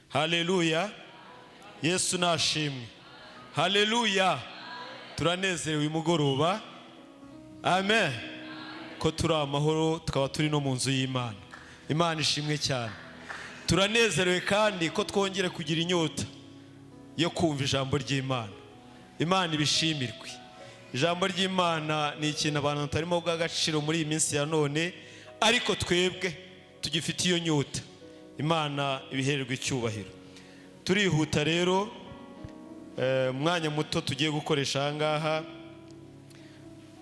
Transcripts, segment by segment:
Haleluya! Yesu nashimwe. Haleluya! Turanezerewe uyu mugoroba, amen, ko turi amahoro, tukaba turi no mu nzu y'Imana. Imana ishimwe cyane. Turanezerewe kandi ko twongere kugira inyota yo kumva ijambo ry'Imana. Imana ibishimirwe. Ijambo ry'Imana ni ikintu abantu batarimo guha agaciro muri iyi minsi ya none, ariko twebwe tugifite iyo nyota. Imana ibihererwa icyubahiro. Turihuta rero, umwanya muto tugiye gukoresha aha ngaha,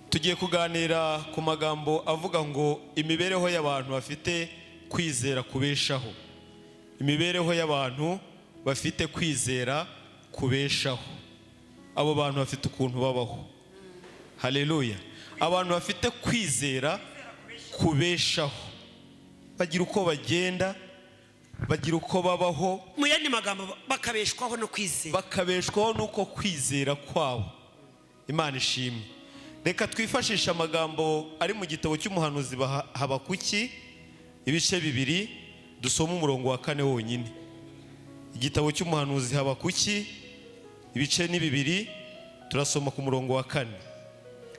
tugiye kuganira ku magambo avuga ngo imibereho y'abantu bafite kwizera kubeshaho. Imibereho y'abantu bafite kwizera kubeshaho. Abo bantu bafite ukuntu babaho. Haleluya! Abantu bafite kwizera kubeshaho bagira uko bagenda, bagira uko babaho. Mu yandi magambo, bakabeshwaho no kwizera. Bakabeshwaho n'uko kwizera kwabo. Imana ishimwe. Reka twifashishe amagambo ari mu gitabo cy'umuhanuzi Habakuki, ibice 2, dusome umurongo wa 4 wonyine. Igitabo cy'umuhanuzi Habakuki, ibice ni 2, turasoma ku murongo wa 4.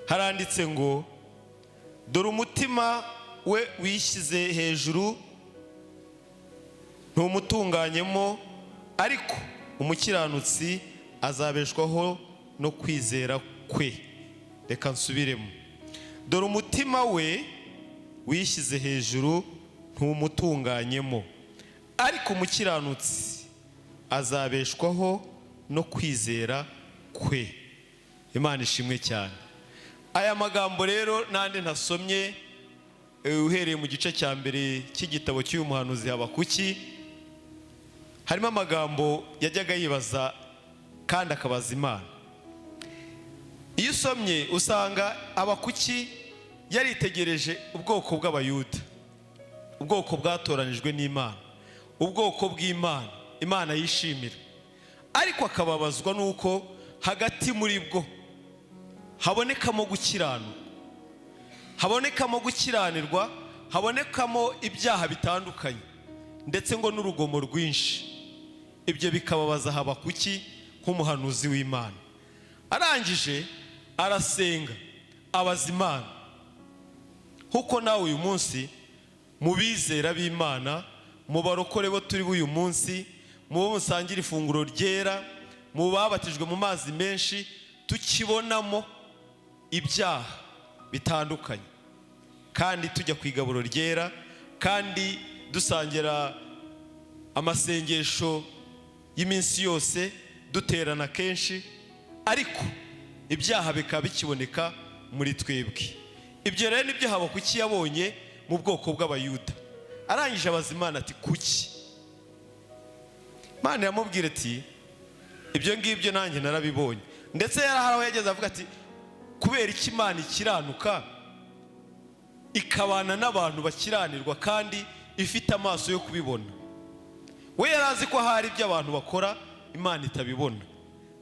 Haranditse ngo: "Dore umutima we wishyize hejuru, ntumutunganyemo, ariko umukiranutsi azabeshwaho no kwizera kwe." Reka nsubiremo: "Dore umutima we wishyize hejuru, ntumutunganyemo, ariko umukiranutsi azabeshwaho no kwizera kwe." Imana ishimwe cyane. Aya magambo rero n'andi ntasomye, uhereye mu gice cya mbere cy'igitabo cy'uyu muhanuzi Habakuki, harimo amagambo yajyaga yibaza kandi akabaza Imana. Iyo usomye usanga Habakuki yaritegereje ubwoko bw'Abayuda, ubwoko bwatoranijwe n'Imana, ubwoko bw'Imana, Imana yishimira, ariko akababazwa n'uko hagati muri bwo habonekamo gukiranuka, habonekamo gukiranirwa, habonekamo ibyaha bitandukanye, ndetse ngo n'urugomo rwinshi. Ibyo bikababaza Habakuki nk'umuhanuzi w'Imana. Arangije arasenga, abaza Imana. Nkuko nawe uyu munsi mu bizera b'Imana, mu barokore bo turi b'uyu munsi, mu bo musangira ifunguro ryera, mu babatijwe mu mazi menshi, tukibonamo ibyaha bitandukanye, kandi tujya ku igaburo ryera, kandi dusangira amasengesho y'iminsi yose, duterana kenshi, ariko ibyaha bikaba bikiboneka muri twebwe. Ibyo rero nibyo Habakuki yabonye mu bwoko bw'Abayuda. Arangije abaza Imana ati: "Kuki?" Imana iramubwira ati: "Ibyo ngibyo nanjye narabibonye." Ndetse yari aho yageze avuga ati: "Kubera iki Imana ikiranuka ikabana n'abantu bakiranirwa kandi ifite amaso yo kubibona?" We yari azi ko hari ibyo abantu bakora Imana itabibona,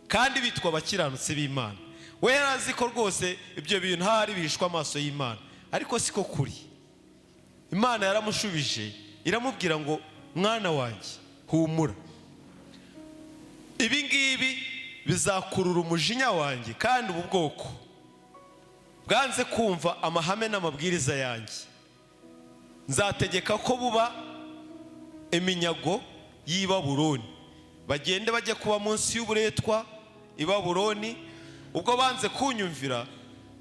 kandi bitwa abakiranutsi b'Imana. We yari azi ko rwose ibyo bintu ahari bihishwa amaso y'Imana, ariko siko kuri. Imana yaramushubije, iramubwira ngo: "Mwana wanjye, humura, ibi ngibi bizakurura umujinya wanjye, kandi ubu bwoko bwanze kumva amahame n'amabwiriza yanjye, nzategeka ko buba iminyago y'i Babuloni, bagende bajye kuba munsi y'uburetwa i Babuloni. Ubwo banze kunyumvira,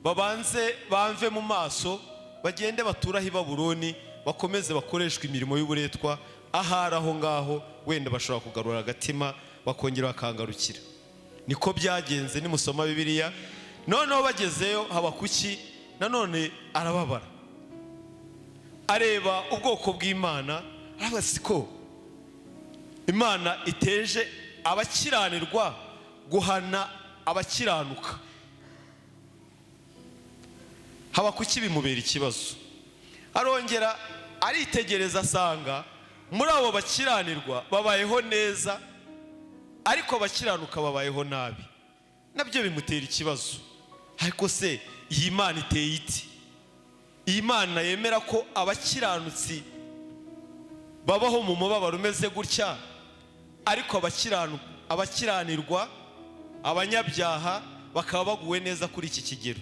babanze bamve mu maso, bagende baturaho i Babuloni, bakomeze bakoreshwe imirimo y'uburetwa. Ahari aho ngaho wenda bashobora kugarura agatima, bakongera bakangarukira." Niko byagenze nimusoma Bibiliya. Noneho bagezeyo, Habakuki nanone arababara, areba ubwoko bw'Imana, aravuga: "Siko Imana iteje abakiranirwa guhana abakiranuka?" Habakuki bimubera ikibazo. Arongera aritegereza, asanga muri abo bakiranirwa babayeho neza, ariko abakiranuka babayeho nabi. Nabyo bimutera ikibazo. Ariko se iyi Mana iteye iti? Iyi Mana yemera ko abakiranutsi babaho mu mubabaro umeze gutya, Ariko abakiranirwa, abanyabyaha bakaba baguwe neza kuri iki kigero?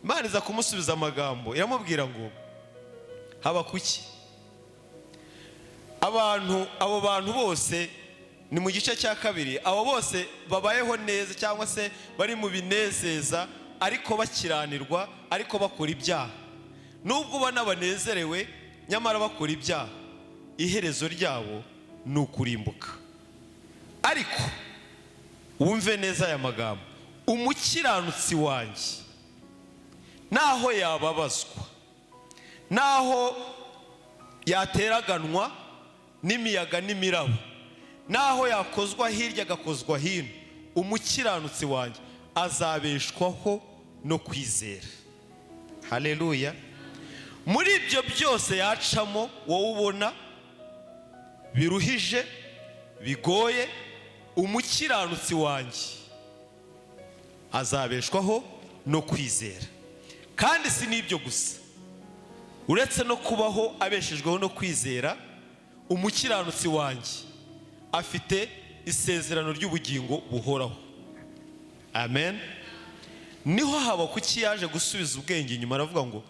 Imana iza kumusubiza amagambo, iramubwira ngo: "Habakuki, abantu, abo bantu bose," ni mu gice cya 2, "abo bose babayeho neza cyangwa se bari mu binezeza, ariko bakiranirwa, ariko bakora ibyaha, nubwo ubona banezerewe nyamara bakora ibyaha, iherezo ryabo ni ukurimbuka. Ariko wumve neza aya magambo: umukiranutsi wanjye, naho yababazwa, naho yateraganwa n'imiyaga n'imiraba, naho yakozwa hirya agakozwa hino, umukiranutsi wanjye azabeshwaho no kwizera." Haleluya! Muri ibyo byose yacamo, wowe ubona biruhije, bigoye, umukiranutsi wanjye azabeshwaho no kwizera. Kandi si n'ibyo gusa, uretse no kubaho abeshejweho no kwizera, umukiranutsi wanjye afite isezerano ry'ubugingo buhoraho. Amen. Niho Habakuki yaje gusubiza ubwenge inyuma, aravuga ngo: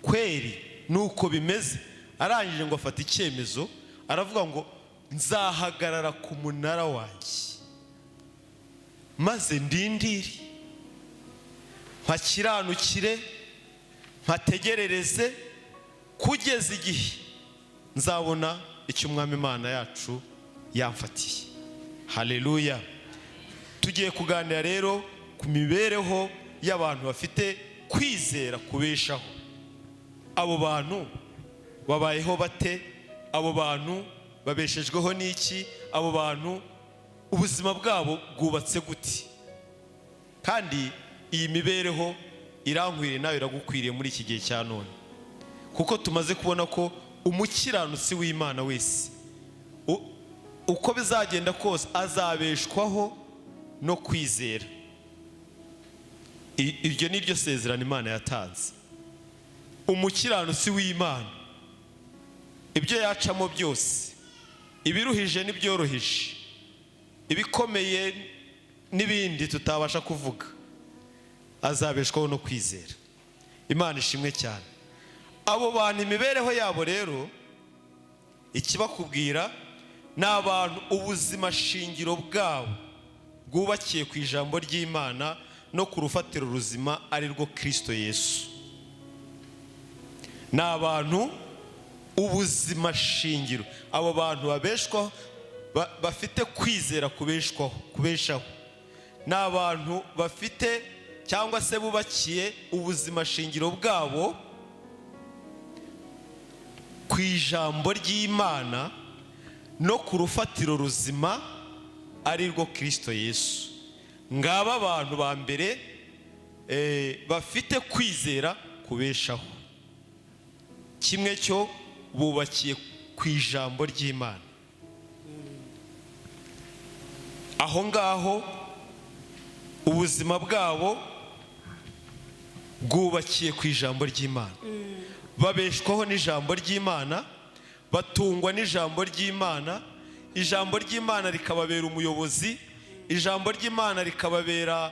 "Kweri nuko bimeze?" Arangije ngo afata icyemezo, aravuga ngo: "Nzahagarara ku munara wanjye maze ndindire, mpakiranukire, mpategerereze kugeza igihe nzabona icyo Umwami Imana yacu yamfatiye." Haleluya! Tugiye kuganira rero ku mibereho y'abantu bafite kwizera kubeshaho. Abo bantu babayeho bate? Abo bantu babeshejweho n'iki? Abo bantu ubuzima bwabo bwubatse gute? Kandi iyi mibereho irankwiriye, nawe iragukwiriye muri iki gihe cya none, kuko tumaze kubona ko umukiranutsi w'Imana wese, uko bizagenda kose, azabeshwaho no kwizera. Iryo ni ryo sezerano Imana yatanze. Umukiranutsi w'Imana, ibyo yacamo byose, ibiruhije n'ibyoroheje, ibikomeye n'ibindi tutabasha kuvuga, azabeshwaho no kwizera. Imana ishimwe cyane. Abo bantu, imibereho yabo rero, ikibakubwira ni abantu ubuzima shingiro bwabo bwubakiye ku ijambo ry'Imana no ku rufatiro ruzima, ari rwo Kirisito Yesu. Ni abantu ubuzima shingiro, abo bantu babeshwaho, bafite kwizera kubeshwaho, kubeshaho, ni abantu bafite cyangwa se bubakiye ubuzima shingiro bwabo ku ijambo ry'Imana no ku rufatiro ruzima, ari rwo Kirisito Yesu. Ngaba abantu ba mbere bafite kwizera kubeshaho. Kimwe cyo, bubakiye ku ijambo ry'Imana. Aho ngaho ubuzima bwabo bwubakiye ku ijambo ry'Imana, babeshwaho n'ijambo ry'Imana, batungwa n'ijambo ry'Imana. Ijambo ry'Imana rikababera umuyobozi, ijambo ry'Imana rikababera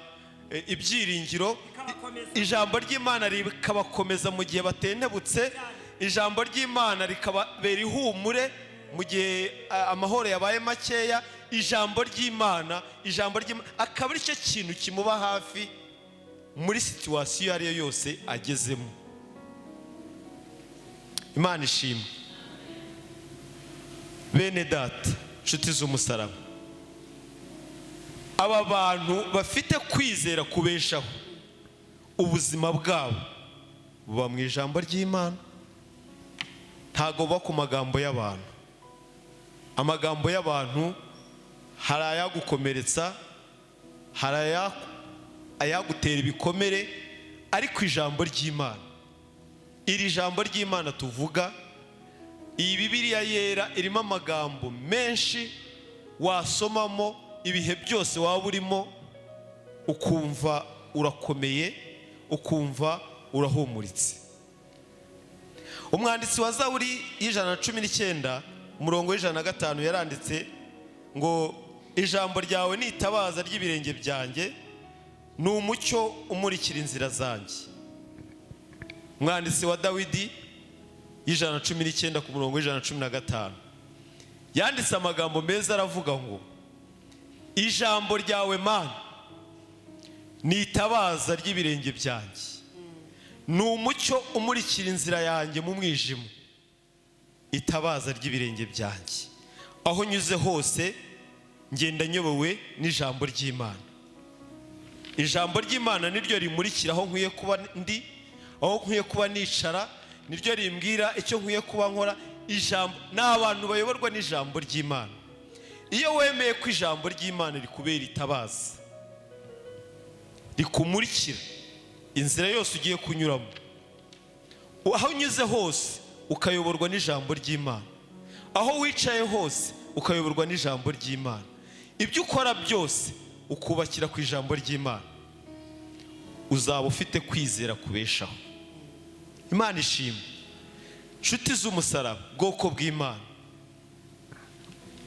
ibyiringiro. Rikabakomeza. Ijambo ry'Imana rikabakomeza mu gihe batentebutse, ijambo ry'Imana rikababera ihumure mu gihe amahoro yabaye makeya. Ijambo ry'Imana akaba ari cyo kintu kimuba hafi muri situation iyo ari yo yose agezemo. Imana ishimwe. Bene data, nshuti z'umusaraba, aba bantu bafite kwizera kubeshaho, ubuzima bwabo buba mu ijambo ry'Imana, ntabwo buba ku magambo y'abantu. Amagambo y'abantu hari ayagukomeretsa, hari ayagutera ibikomere, ariko ijambo ry'Imana, iri jambo ry'Imana tuvuga, iyi Bibiliya yera, irimo amagambo menshi wasomamo ibihe byose waba urimo, ukumva urakomeye, ukumva urahumuritse. Umwanditsi wa Zaburi y'119, umurongo w'105, yaranditse. Ngo ijambo ryawe ni itabaza ry'ibirenge byanjye, ni umucyo umurikira inzira zanjye. Umwanditsi wa Dawidi y'119 ku murongo w'115 yanditse amagambo meza, aravuga ngo: "Ijambo ryawe, Mana, ni itabaza ry'ibirenge byanjye, ni umucyo umurikira inzira yanjye mu mwijima." Itabaza ry'ibirenge byanjye, aho nyuze hose ngenda nyobowe n'ijambo ry'Imana. Ijambo ry'Imana niryo rimurikira aho nkwiye kuba ndi, aho nkwiye kuba nicara, niryo rimbwira icyo nkwiye kuba nkora. Ijambo ni abantu bayoborwa n'ijambo ry'Imana. Iyo wemeye ko ijambo ry'Imana rikubera itabaza, rikumurikira inzira yose ugiye kunyuramo, aho unyuze hose ukayoborwa n'ijambo ry'Imana, aho wicaye hose ukayoborwa n'ijambo ry'Imana, ibyo ukora byose ukubakira ku ijambo ry'Imana, uzaba ufite kwizera kubeshaho. Imana ishimwe. Nshuti z'umusaraba, bwoko bw'Imana,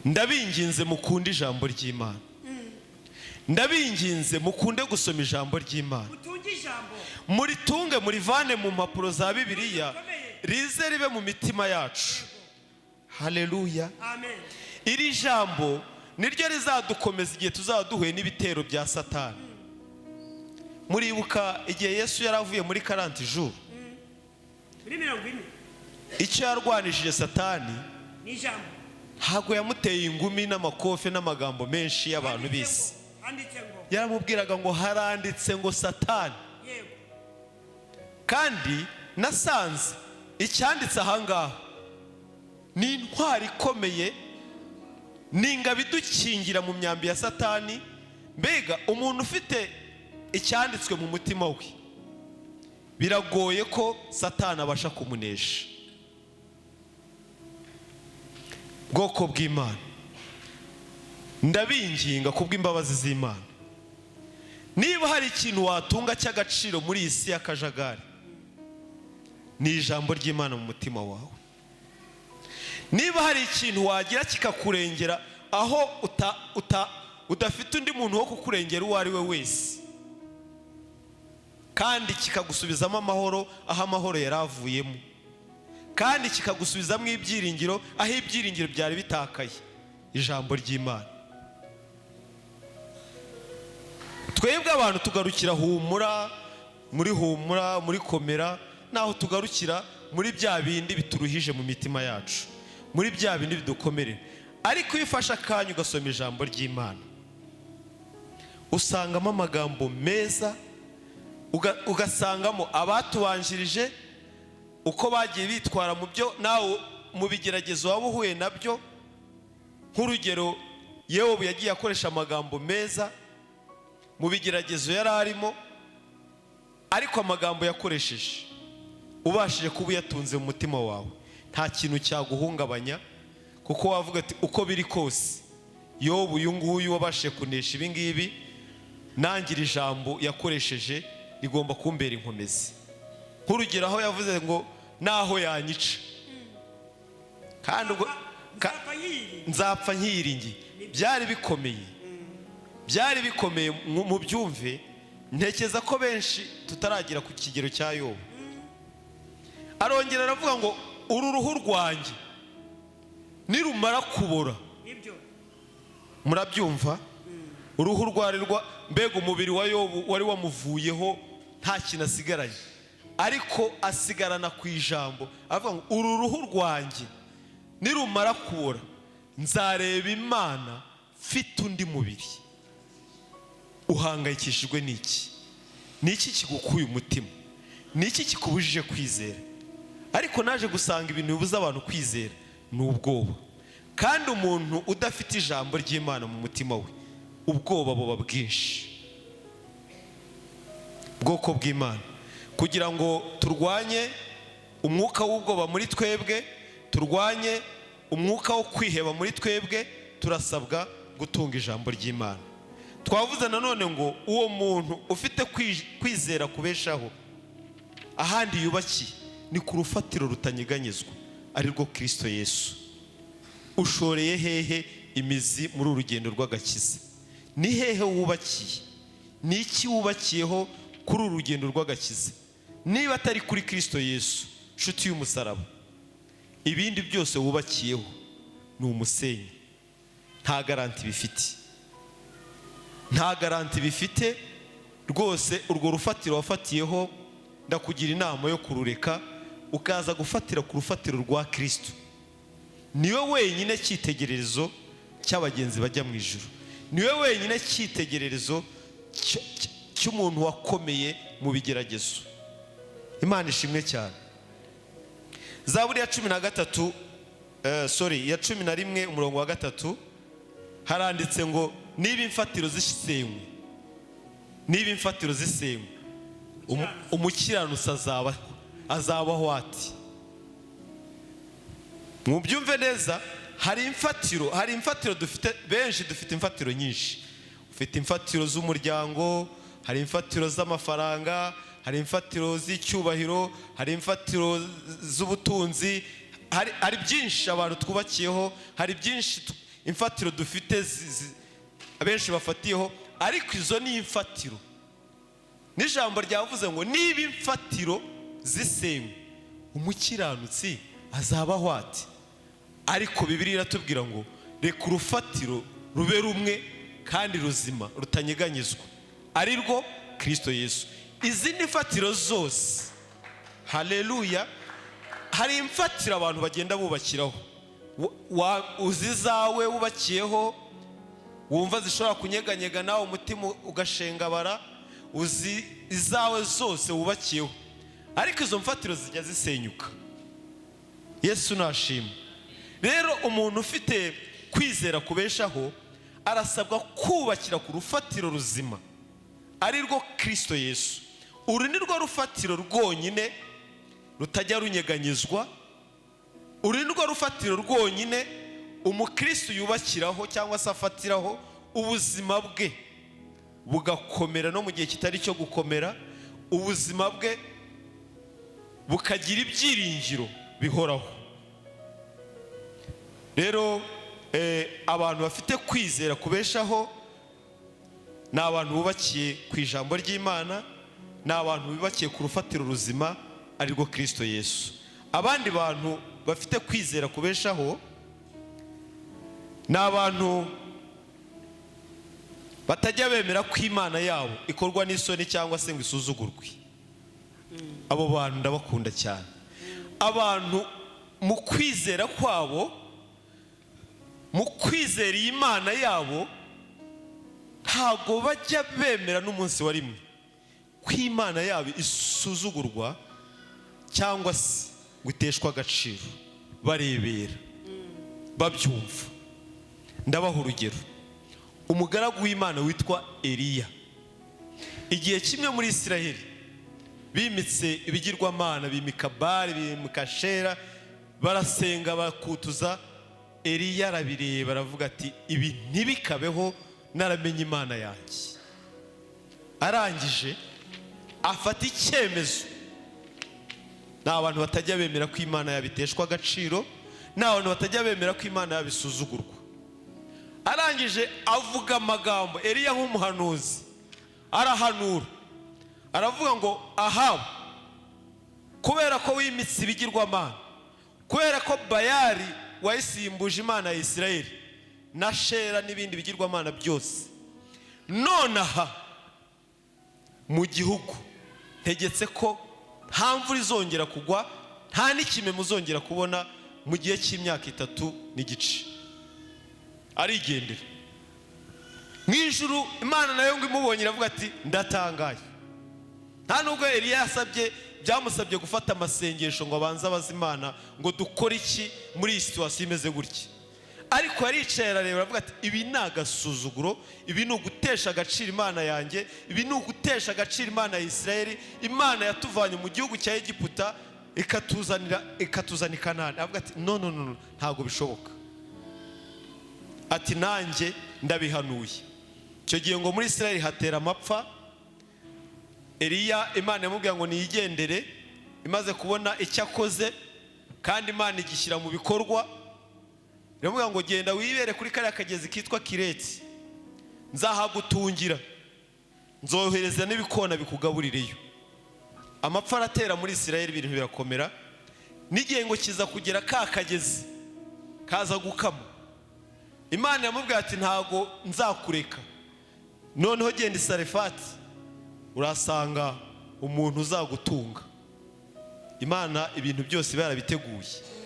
ndabinginze mukunde ijambo ry'Imana. Ndabinginze mukunde gusoma ijambo ry'Imana. Mutunge ijambo. Muritunge, murivane mu mpapuro za Bibiliya, rize ribe mu mitima yacu. Haleluya! Amen. Iri jambo niryo rizadukomeza igihe tuzaba duhuye n'ibitero bya Satani. Muribuka igihe Yesu yari avuye muri 40 jours, Muri 40. icyo yarwanishije Satani? Ni ijambo. Ntabwo yamuteye ingumi n'amakofe n'amagambo menshi y'abantu b'isi. Handitse ngo. Yaramubwiraga ngo: "Haranditse ngo, Satani." Kandi nasanze icyanditse ahangaha ni intwari ikomeye, ni ingabo idukingira mu myambi ya Satani. Mbega umuntu ufite icyanditswe mu mutima we, biragoye ko Satani abasha kumunesha. Bwoko bw'Imana, ndabinginga kubw'imbabazi z'Imana, niba hari ikintu watunga cy'agaciro muri iyi si y'akajagari, ni ijambo ry'Imana mu mutima wawe. Niba hari ikintu wagira kikakurengera aho udafite undi muntu wo kukurengera uwo ari we wese, kandi kikagusubizamo amahoro aho amahoro yari avuyemo, kandi kikagusubizamo ibyiringiro aho ibyiringiro byari bitakaye, ijambo ry'Imana. Twebwe abantu tugarukira humura, muri humura, muri komera, naho tugarukira muri bya bindi bituruhije mu mitima yacu, muri bya bindi bidukomerera. Ariko iyo ufashe akanya ugasoma ijambo ry'Imana, usangamo amagambo meza, ugasangamo abatubanjirije uko bagiye bitwara mu byo nawe mu bigeragezo waba uhuye nabyo. Nk'urugero, Yobu yagiye akoresha amagambo meza mu bigeragezo yari arimo, ariko amagambo yakoresheje, ubashije kuba uyatunze mu mutima wawe, nta kintu cyaguhungabanya, kuko wavuga ati: "Uko biri kose, Yobu uyu nguyu wabashije kunesha ibi ngibi, nangira ijambo yakoresheje rigomba kumbera inkomezi." Nk'urugero, aho yavuze ngo naho yanyica kandi ubwo Nzapfa yiri. Nzapfa nkiyiringiye. Byari bikomeye, byari bikomeye. Mu byumve, ntekereza ko benshi tutaragera ku kigero cya Yobu. Arongera aravuga ngo: "Uru ruhu rwanjye nirumara kubora." Nibyo. Murabyumva, uruhu rwari rwa mbega umubiri wa Yobu wari wamuvuyeho, nta kintu asigaranye, ariko asigarana ku ijambo, avuga ngo: "Uru ruhu rwanjye nirumara kubora, nzareba Imana mfite undi mubiri." Uhangayikishijwe n'iki? Ni iki kigukuye umutima? Ni iki kikubujije kwizera? Ariko naje gusanga ibintu bibuza abantu kwizera ni ubwoba. Kandi umuntu udafite ijambo ry'Imana mu mutima we, ubwoba buba bwinshi. Bwoko bw'Imana, kugira ngo turwanye umwuka w'ubwoba muri twebwe, turwanye umwuka wo kwiheba muri twebwe, turasabwa gutunga ijambo ry'Imana. Twavuze nanone ngo uwo muntu ufite kwizera kubeshaho, ahandi yubakiye ni ku rufatiro rutanyeganyezwa, ari rwo Kirisito Yesu. Ushoreye hehe Imizi muri uru rugendo rw'agakiza, ni hehe wubakiye? Ni iki wubakiyeho kuri uru rugendo rw'agakiza? Niba atari kuri Kirisito Yesu, nshuti y'umusaraba, ibindi byose wubakiyeho ni umusenyi, nta garantie bifite, nta garantie bifite rwose. Urwo rufatiro wafatiyeho, ndakugira inama yo kurureka, ukaza gufatira ku rufatiro rwa Kirisito. Niwe wenyine cyitegererezo cy'abagenzi bajya mu ijuru, niwe wenyine cyitegererezo cy'umuntu wakomeye mu bigeragezo. Imana ishimwe cyane. Zaburi ya 13, sorry, ya 11, umurongo wa 3, haranditse ngo: "Niba imfatiro zisenywe, niba imfatiro zisenywe, umukiranutsi azabaho ati?" Mubyumve neza, hari imfatiro, hari imfatiro dufite. Benshi dufite imfatiro nyinshi. Ufite imfatiro z'umuryango, hari imfatiro z'amafaranga, hari imfatiro z'icyubahiro, hari imfatiro z'ubutunzi, hari byinshi abantu twubakiyeho, hari byinshi imfatiro dufite, abenshi bafatiyeho. Ariko izo ni imfatiro. N'ijambo ryavuze ngo: "Niba imfatiro zisenywe, umukiranutsi azabaho ati?" Ariko Bibiliya iratubwira ngo: "Reka urufatiro rube rumwe kandi ruzima, rutanyeganyezwa, ari rwo Kirisito Yesu." Izindi mfatiro zose, haleluya, hari imfatiro abantu bagenda bubakiraho. Uzi izawe wubakiyeho, wumva zishobora kunyeganyega, nawe umutima ugashengabara. Uzi izawe zose wubakiyeho, ariko izo mfatiro zijya zisenyuka. Yesu nashima. Rero umuntu ufite kwizera kubeshaho arasabwa kubakira ku rufatiro ruzima, ari rwo Kirisito Yesu. Uru ni rwo rufatiro rwonyine rutajya runyeganyezwa. Uru ni rwo rufatiro rwonyine umukristo yubakiraho cyangwa se afatiraho, ubuzima bwe bugakomera no mu gihe kitari cyo gukomera, ubuzima bwe bukagira ibyiringiro bihoraho. Rero abantu bafite kwizera kubeshaho ni abantu bubakiye ku ijambo ry'Imana, ni abantu bubakiye ku rufatiro ruzima, ari rwo Kirisito Yesu. Abandi bantu bafite kwizera kubeshaho ni abantu batajya bemera ko Imana yabo ikorwa n'isoni cyangwa se ngo isuzugurwe. Abo bantu ndabakunda cyane. Abantu mu kwizera kwabo, mu kwizera iyi Mana yabo, ntabwo bajya bemera n'umunsi wa rimwe ko Imana yabo isuzugurwa cyangwa se ngo iteshwe agaciro, barebera, babyumva. Ndabaha urugero: umugaragu w'Imana witwa Eliya. Igihe kimwe muri Isiraheli bimitse ibigirwamana, bimika Bali, bimika Shera, barasenga, bakutuza. Eliya arabireba, aravuga ati: "Ibi ntibikabeho, naramenye Imana yanjye." Arangije afata icyemezo. Ni abantu batajya bemera ko Imana yabiteshwa agaciro, ni abantu batajya bemera ko Imana yabisuzugurwa. Arangije avuga amagambo. Eliya nk'umuhanuzi arahanura, aravuga ngo: "Ahabu, kubera ko wimitse ibigirwamana, kubera ko Bayari wayisimbuje Imana ya Isirayeli na Shera n'ibindi bigirwamana byose, nonaha mu gihugu ntegetse ko nta mvura izongera kugwa, nta n'ikime muzongera kubona mu gihe cy'imyaka 3 n'igice." Arigendera. Mu ijuru Imana nayo ngo imubonye iravuga ati: "Ndatangaye." Nta nubwo Eliya yasabye, byamusabye gufata amasengesho ngo abanze abaze Imana ngo: "Dukore iki muri iyi situation imeze gutya?" Ariko yaricaye, arareba, aravuga ati: "Ibi ni agasuzuguro, ibi ni ugutesha agaciro Imana yanjye, ibi ni ugutesha agaciro Imana ya Isirayeli, Imana yatuvanye mu gihugu cya Egiputa, ikatuzanira, ikatuzana i Kanani." Aravuga ati: "No, no, no, ntabwo bishoboka." Ati: "Nanjye ndabihanuye." Icyo gihe ngo muri Isirayeli hatera amapfa. Eliya, Imana yamubwira ngo niyigendere, imaze kubona icyo akoze, kandi Imana igishyira mu bikorwa. Iramubwira ngo: "Genda wibere kuri kariya kagezi kitwa Kireti, nzahagutungira, nzohereza n'ibikona bikugaburireyo." Amapfa aratera muri Isirayeli, ibintu birakomera, n'igihe ngo kiza kugera ka kagezi kaza gukama. Imana iramubwira ati: "Ntago nzakureka, noneho genda i Sarefati, urasanga umuntu uzagutunga." Imana ibintu byose iba yarabiteguye.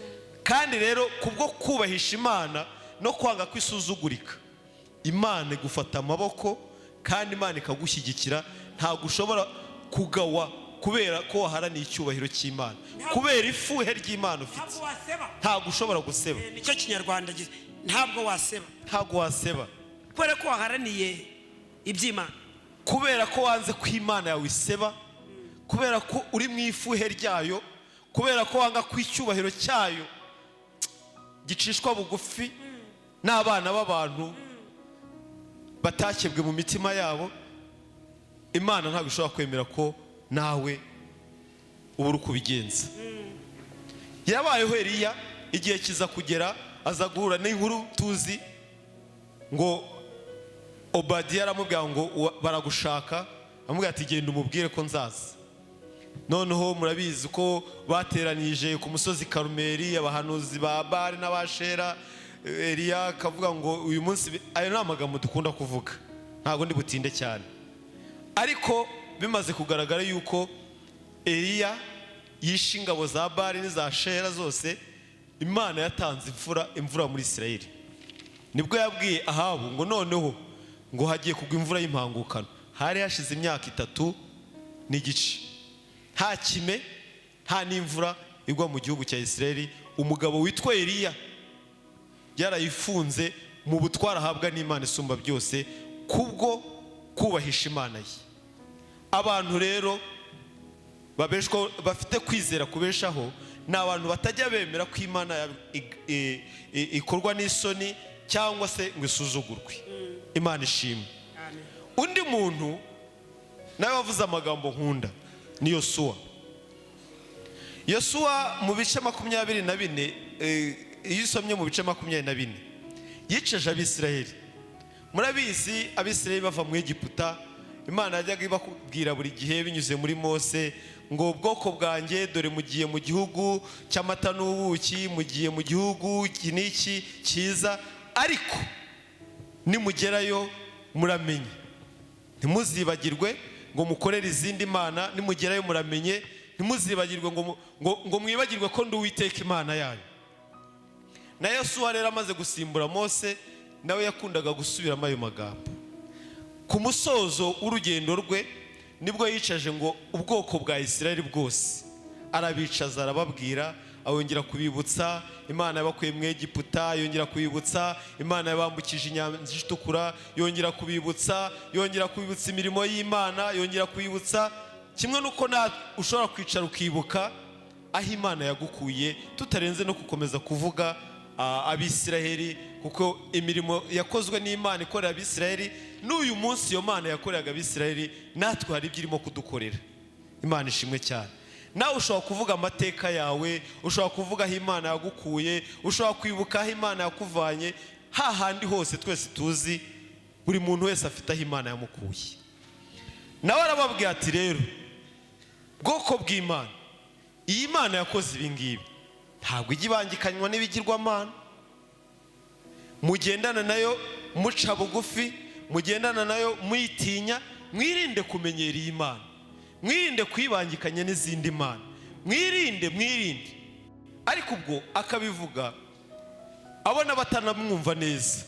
Kandi rero kubwo kubahisha Imana no kwanga kwisuzugurika, Imana igufata amaboko kandi Imana ikagushyigikira. Ntabwo ushobora kugawa kubera ko waharaniye icyubahiro cy'Imana, kubera ifuhe ry'Imana ufite. Ntabwo waseba. Ntabwo ushobora guseba. Nicyo Kinyarwanda, ntabwo waseba. Ntabwo waseba. Kubera ko waharaniye iby'Imana. Kubera ko wanze ko Imana yawe iseba, kubera ko uri mu ifuhe ryayo, kubera ko wanga ko icyubahiro cyayo gicishwa bugufi n'abana b'abantu batakebwe mu mitima yabo, Imana ntabwo ishobora kwemera ko nawe uba uri kubigenza. Yabayeho Eliya, igihe kiza kugera aza guhura n'inkuru tuzi ngo Obadiya aramubwira ngo baragushaka. Amubwira ati: "Genda umubwire ko nzaza." Noneho murabizi ko bateranije ku musozi Karumeri abahanuzi ba Bari n'Abashera. Eliya akavuga ngo uyu munsi, ayo ni amagambo dukunda kuvuga, ntabwo ndi butinde cyane, ariko bimaze kugaragara yuko Eliya yishe ingabo za Bari n'iza Shera zose, Imana yatanze imvura muri Isirayeli. Nibwo yabwiye Ahabu ngo noneho ngo hagiye kugwa imvura y'impangukano. Hari hashize imyaka 3 n'igice nta kime, nta n'imvura igwa mu gihugu cya Isirayeli. Umugabo witwa Eliya yarayifunze mu butware ahabwa n'Imana isumba byose kubwo kubahisha Imana ye. Abantu rero babeshwaho, bafite kwizera kubeshaho, ni abantu batajya bemera ko Imana ikorwa n'isoni cyangwa se ngo isuzugurwe. Imana ishimwe. Amen. Undi muntu nawe wavuze amagambo nkunda ni Yosuwa. Yosuwa mu bice 24, iyo usomye mu bice 24, yiceje Abisirayeli. Murabizi, Abisirayeli bava mu Egiputa, Imana yajyaga ibabwira buri gihe binyuze muri Mose ngo: "Ubwoko bwanjye, dore mugiye mu gihugu cy'amata n'ubuki, mugiye mu gihugu iki n'iki cyiza, ariko nimugerayo muramenye ntimuzibagirwe ngo mukorere izindi mana. Nimugerayo muramenye ntimuzibagirwe ngo mwibagirwe ko ndi Uwiteka Imana yanyu." Na Yosuwa rero amaze gusimbura Mose, nawe yakundaga gusubiramo ayo magambo. Ku musozo w'urugendo rwe nibwo yicaje ngo ubwoko bwa Isirayeli bwose, arabicaza, arababwira, ayongera kubibutsa Imana yabakuye mu Egiputa, yongera kubibutsa Imana yabambukije Inyanja Itukura, yongera kubibutsa imirimo y'Imana, yongera kubibutsa kimwe n'uko na ushobora kwicara ukibuka aho Imana yagukuye, tutarenze no gukomeza kuvuga Abisiraheli, kuko imirimo yakozwe n'Imana ikorera Abisiraheli, n'uyu munsi iyo Mana yakoreraga Abisiraheli natwe hari ibyo irimo kudukorera. Imana ishimwe cyane. Nawe ushobora kuvuga amateka yawe, ushobora kuvuga aho Imana yagukuye, ushobora kwibuka aho Imana yakuvanye, hahandi hose twese tuzi. Buri muntu wese afite aho Imana yamukuye. Nawe arababwira ati: "Rero bwoko bw'Imana, iyi Mana yakoze ibi ngibi ntabwo ijya ibangikanywa n'ibigirwamana. Mugendana nayo muca bugufi, mugendana nayo muyitinya, mwirinde kumenyera iyi Mana, mwirinde kuyibangikanya n'izindi mana, mwirinde, mwirinde." Ariko ubwo akabivuga abona batanamwumva neza.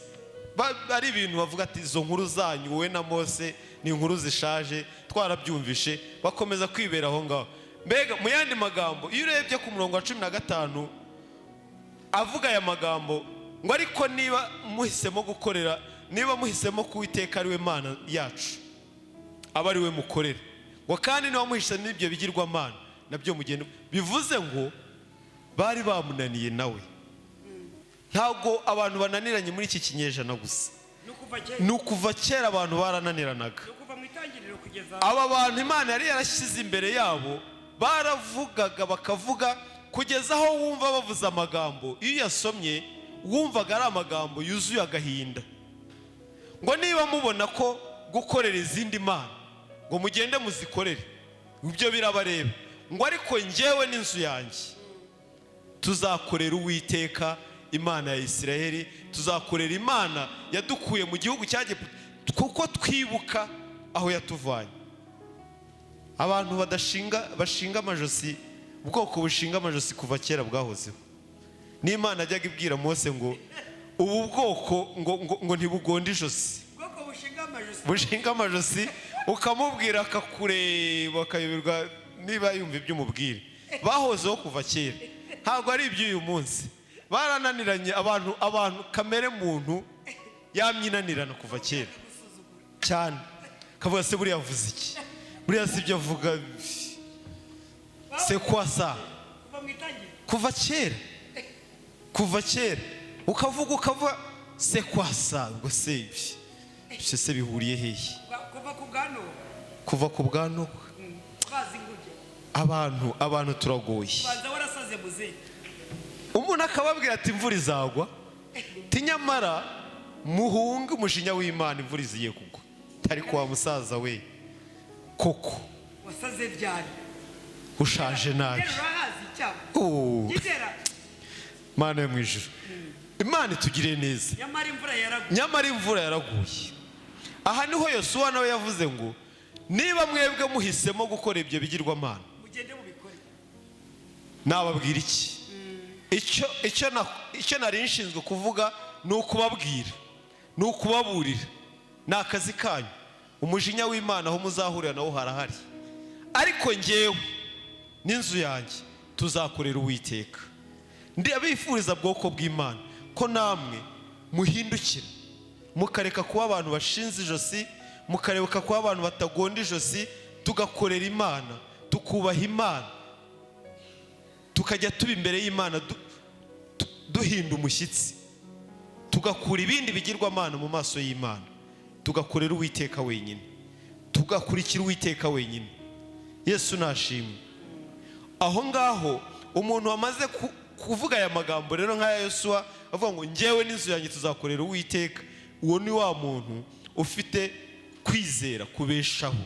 Ari ibintu bavuga ati: "Izo nkuru zanyu wowe na Mose ni inkuru zishaje, twarabyumvishe." Bakomeza kwibera aho ngaho. Mbega mu yandi magambo, iyo urebye ku murongo wa 15, avuga aya magambo ngo: "Ariko niba muhisemo gukorera, niba muhisemo ko Uwiteka ari we Mana yacu, aba ari we mukorera, ngo kandi niba muhisemo ibyo bigirwamana nabyo mugenda." Bivuze ngo bari bamunaniye nawe. Ntabwo abantu bananiranye muri iki kinyejana gusa. Ni ukuva kera. Ni ukuva kera abantu barananiranaga. Ni ukuva mu itangiriro kugeza. Aba bantu Imana yari yarashyize imbere yabo baravugaga, bakavuga kugeza aho wumva bavuze amagambo, iyo uyasomye Wumvaga ari amagambo yuzuye agahinda, ngo niba mubona ko gukorera izindi mana, ngo mugende muzikorere, ibyo birabareba, ngo ariko njyewe n'inzu yanjye tuzakorera Uwiteka Imana ya Isiraheli, tuzakorera Imana yadukuye mu gihugu cya Egiputa, kuko twibuka aho yatuvanye. Abantu badashinga, bashinga amajosi, ubwoko bushinga amajosi kuva kera bwahozeho. N'Imana yajyaga ibwira Mose ngo ubu bwoko ngo ntibugonde ijosi. Ubwoko bushinga amajosi. Bushinga amajosi, ukamubwira akakureba akayoberwa niba yumva ibyo umubwira. Bahozeho kuva kera, ntabwo ari iby'uyu munsi. Barananiranye abantu, kamere muntu yamyinanirana kuva kera cyane. Kavuga se buriya avuze iki? Buriya si ibyo avuga, c'est quoi ça? Kuva mu itangiriro. Kuva kera, kuva kera ukavuga, ukavuga c'est quoi ça? Ubwo se ibyo se bihuriye hehe? Kuva ku bwa Nowa. Kuva ku bwa Nowa. Bazi inguge. Abantu turagoye. Banza warasaze muzehe. Umuntu akababwira ati imvura izagwa, ati nyamara muhunge umujinya w'Imana, imvura iziye kugwa. Ariko wa musaza we koko! Wasaze ryari? Ushaje nabi. Rero urahazi icyago. Oh, Gitera. Mana yo mu ijuru, Imana itugiriye neza. Nyamara imvura yaraguye. Nyamara imvura yaraguye. Aha niho Yosuwa nawe yavuze ngo niba mwebwe muhisemo gukora ibyo bigirwamana, mugende mubikore. Nababwira iki? Icyo nari nshinzwe kuvuga ni ukubabwira, ni ukubaburira, ni akazi kanyu. Umujinya w'Imana aho muzahurira nawo harahari, ariko ngewe n'inzu yanjye tuzakorera Uwiteka. Ndabifuriza, bwoko bw'Imana, ko namwe muhindukira, mukareka kuba abantu bashinze ijosi, mukareka kuba abantu batagonda ijosi, tugakorera Imana, tukubaha Imana, tukajya tuba imbere y'Imana duhinda umushyitsi, tugakura ibindi bigirwamana mu maso y'Imana, tugakorera Uwiteka wenyine, tugakurikira Uwiteka wenyine. Yesu nashimwe. Aho ngaho umuntu wamaze kuvuga aya magambo rero nk'aya Yosuwa, avuga ngo ngewe n'inzu yanjye tuzakorera Uwiteka, uwo ni wa muntu ufite kwizera kubeshaho.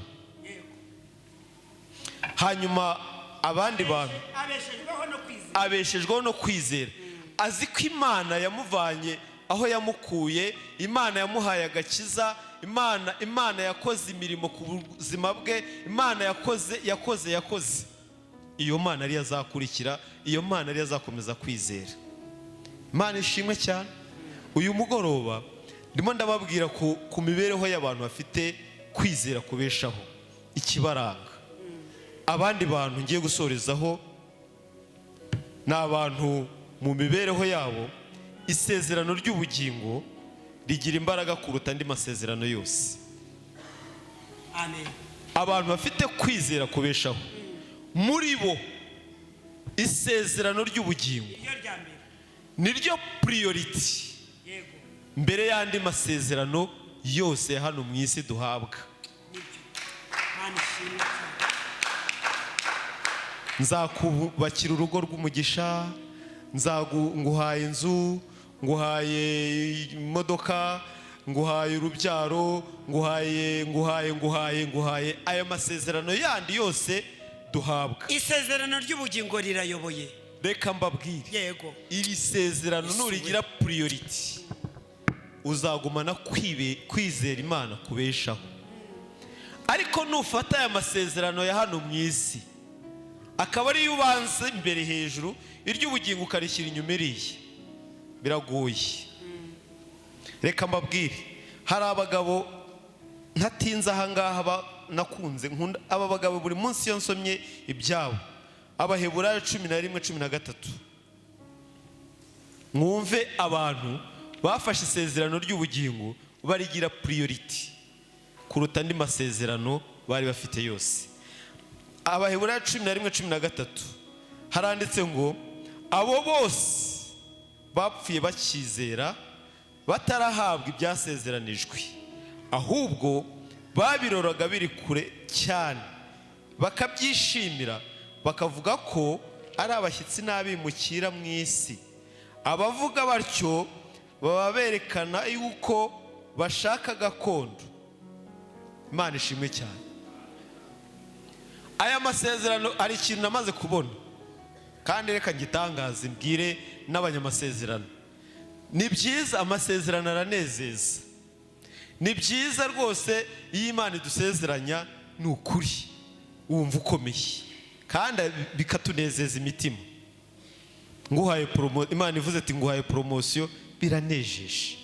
Hanyuma abandi bantu Abeshejweho no kwizera. Abeshejweho no kwizera, azi ko Imana yamuvanye aho yamukuye, Imana yamuhaye agakiza, Imana yakoze imirimo ku buzima bwe, Imana yakoze, yakoze, yakoze. Iyo Mana ariyo azakurikira, iyo Mana ariyo azakomeza kwizera. Imana ishimwe cyane. Uyu mugoroba ndimo ndababwira ku mibereho y'abantu bafite kwizera kubeshaho, ikibaranga. Abandi bantu ngiye gusorezaho ni abantu mu mibereho yabo isezerano ry'ubugingo rigira imbaraga kuruta andi masezerano yose. Amen. Abantu bafite kwizera kubeshaho, muri bo isezerano ry'ubugingo Iryo rya mbere. niryo priority mbere y'andi masezerano yose ya hano mu isi duhabwa. Nibyo, Mana ishimwe cyane. Nzakubakira urugo rw'umugisha, nguhaye inzu, nguhaye imodoka, nguhaye urubyaro, nguhaye, nguhaye, nguhaye, nguhaye. Aya masezerano yandi yose duhabwa, Isezerano ry'ubugingo rirayoboye. Reka mbabwire, iri sezerano nurigira priority, uzagumana kwizera Imana kubeshaho. Ariko nufata aya masezerano ya hano mu isi akaba ariyo ubanza imbere hejuru, iry'ubugingo ukarishyira inyuma iriya, biragoye. Reka mbabwire, hari abagabo ntatinze ahangaha nakunze, nkunda aba bagabo buri munsi iyo nsomye ibyabo. Abaheburayo 11:13. Mwumve abantu bafashe isezerano ry'ubugingo barigira priority kuruta andi masezerano bari bafite yose. Abaheburayo 11:13 haranditse ngo abo bose bapfuye bakizera, batarahabwa ibyasezeranijwe, ahubwo babiroraga biri kure cyane, bakabyishimira, bakavuga ko ari abashyitsi n'abimukira mu isi. Abavuga batyo baba berekana yuko bashaka gakondo. Imana ishimwe cyane. Aya masezerano, hari ikintu namaze kubona, kandi reka ngitangaze, mbwire n'abanyamasezerano: ni byiza, amasezerano aranezeza. Ni byiza rwose iyo Imana idusezeranya, ni ukuri wumva ukomeye kandi bikatunezeza imitima. Nguhaye promo, Imana ivuze ati: "Nguhaye promotion," biranejeje.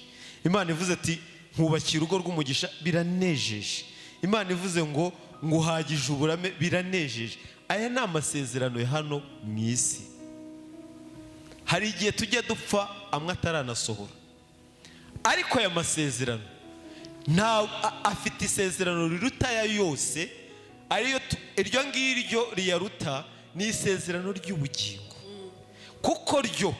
Imana ivuze ati: "Nkubakiye urugo rw'umugisha," biranejeje. Imana ivuze ngo: "Nguhagije uburame," biranejeje. Aya ni amasezerano ya hano mu isi. Hari igihe tujya dupfa amwe ataranasohora, ariko aya masezerano nta afite isezerano riruta aya yose, ariyo iryo ngiryo riyaruta, ni isezerano ry'ubugingo, kuko ryo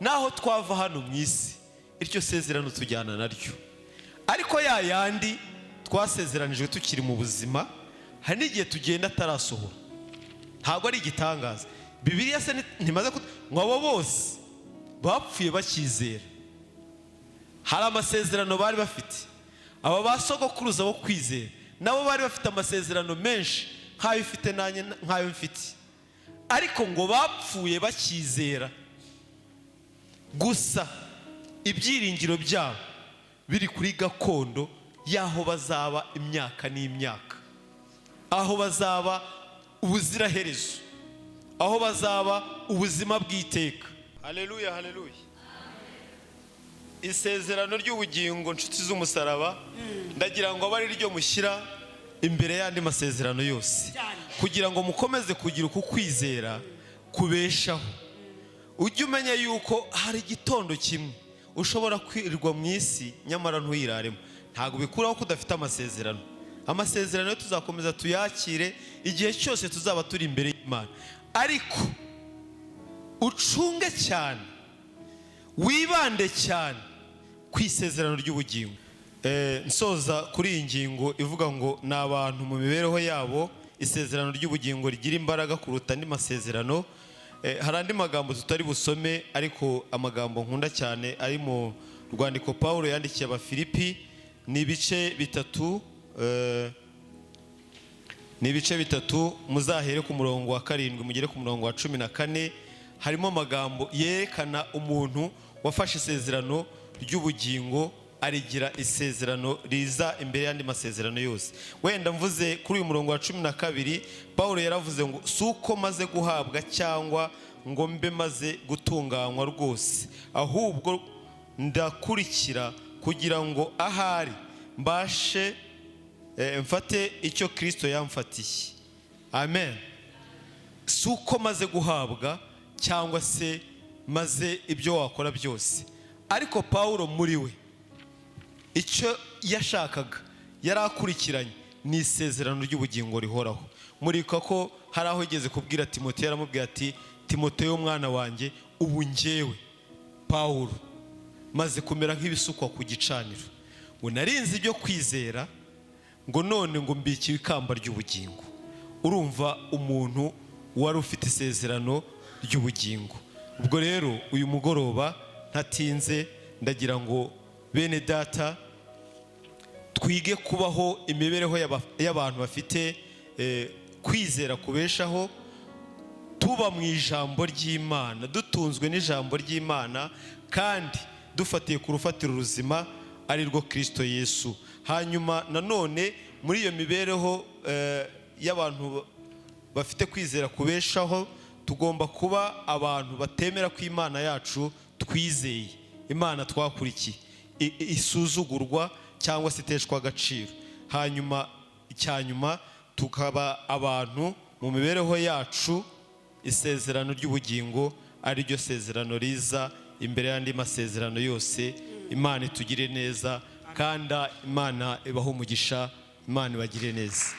naho twava hano mu isi, iryo sezerano tujyana naryo. Ariko ya yandi twasezeranijwe tukiri mu buzima, hari n'igihe tugenda atarasohora. Ntabwo ari igitangaza. Bibiliya se ntimaze ngo abo bose bapfuye bakizera? Hari amasezerano bari bafite. Aba ba sogokuruza bo kwizera nabo bari bafite amasezerano menshi nk'ayo ufite nanjye nk'ayo mfite, ariko ngo bapfuye bakizera gusa, ibyiringiro byabo biri kuri gakondo y'aho bazaba imyaka n'imyaka, aho bazaba ubuziraherezo, aho bazaba ubuzima bw'iteka. Haleluya, haleluya! Isezerano ry'ubugingo, nshuti z'umusaraba, ndagira ngo abe ari ryo mushyira imbere y'andi masezerano yose, Cyane. kugira ngo mukomeze kugira uku kwizera kubeshaho. Ujye umenya yuko hari igitondo kimwe ushobora kwirirwa mu isi nyamara ntuyiraremo. Ntabwo bikuraho ko udafite amasezerano. Amasezerano yo tuzakomeza tuyakire igihe cyose tuzaba turi imbere y'Imana, ariko ucunge cyane, wibande cyane ku isezerano ry'ubugingo. Nsoza kuri iyi ngingo ivuga ngo ni abantu mu mibereho yabo isezerano ry'ubugingo rigira imbaraga kuruta andi masezerano. Hari andi magambo tutari busome, ariko amagambo nkunda cyane ari mu rwandiko Paul yandikiye Abafilipi, ni ibice 3, ni ibice 3. Muzahere ku murongo wa 7 mugere ku murongo wa 14. Harimo amagambo yerekana umuntu wafashe isezerano ry'ubugingo, arigira isezerano riza imbere y'andi masezerano yose. Wenda mvuze kuri uyu murongo wa 12, Paul yaravuze ngo: "Si uko maze guhabwa cyangwa ngo mbe maze gutunganywa rwose, ahubwo ndakurikira kugira ngo ahari mbashe mfate icyo Kirisito yamfatiye." Amen. Si uko maze guhabwa cyangwa se maze ibyo wakora byose, ariko Paul muri we icyo yashakaga, yari akurikiranye, ni isezerano ry'ubugingo rihoraho. Murika ko hari aho yigeze kubwira Timoteyo, yaramubwira ati: "Timoteyo mwana wanjye, ubu njyewe Paul maze kumera nk'ibisukwa ku gicaniro, ngo narinze ibyo kwizera, ngo none ngo mbikiwe ikamba ry'ubugingo." Urumva umuntu wari ufite isezerano ry'ubugingo. Ubwo rero uyu mugoroba ntatinze, ndagira ngo bene data twige kubaho imibereho y'abantu bafite kwizera kubeshaho, tuba mu ijambo ry'Imana, dutunzwe n'ijambo ry'Imana, kandi dufatiye ku rufatiro ruzima ari rwo Kirisito Yesu. Hanyuma nanone muri iyo mibereho y'abantu bafite kwizera kubeshaho, tugomba kuba abantu batemera ko Imana yacu twizeye, Imana twakurikiye, isuzugurwa cyangwa se iteshwa agaciro. Hanyuma icya nyuma, tukaba abantu mu mibereho yacu isezerano ry'ubugingo ari ryo sezerano riza imbere y'andi masezerano yose. Imana itugire neza, kandi Imana ibahe umugisha, Imana ibagire neza.